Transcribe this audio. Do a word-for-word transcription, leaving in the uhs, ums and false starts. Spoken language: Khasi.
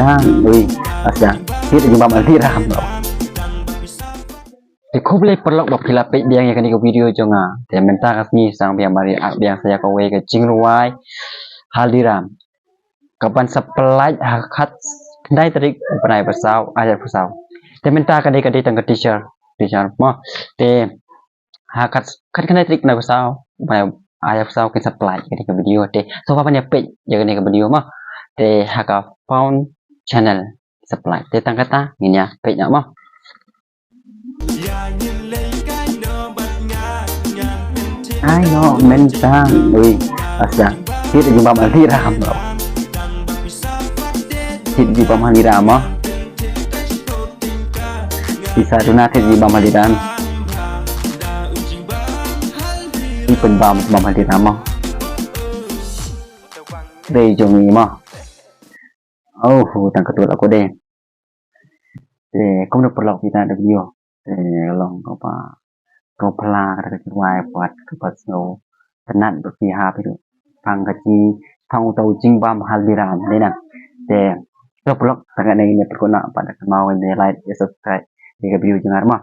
Tang, ui, asya. Hit jingbam Haldiram. Te khublei paralok ba phi la peit biang ïa kane ka video jong nga. Te mynta ka sngi sdang biang mari, ah, biang sa ïa kawei ka jingrwai Haldiram. Ka ban sa pynlait ha khatkhyndai tarik u bnai ba saw, ar hajar arphew saw. Te mynta ka dei, ka dei tang ka teaser, teaser mo. Te ha khat, khatkhyndai tarik bnai ba saw, bnai ar hajar arphew saw kin sa pynlait ïa kane ka video. Te sngewbha ban ïa peit ïa kane ka video mo. Te ha ka Pawn Channel sa pynlait. Te tang kata ngin ïa peit noh mo. Ai no, mynta, ui, asya. Hit jingbam Haldiram. Hit jingbam Haldiram mo. Isa tuna hit jingbam Haldiram. Hit pynbam bam Haldiram mo. Dei jong i mo. Oh, tang katto la ko dei. Te kumno paralok, phi tang da video. Te long kaba, kaba phylla ka jingrwai pat kaba sngewtynnat bad phi hap ïa u. Tang ka jing, tang uto u jingbam Haldiram dei na. Te kumno paralok, tang kane ngin ïa pyrkhat noh pat, da kynmaw ngin ïa like, ïa subscribe ïa ka video jong nga mo.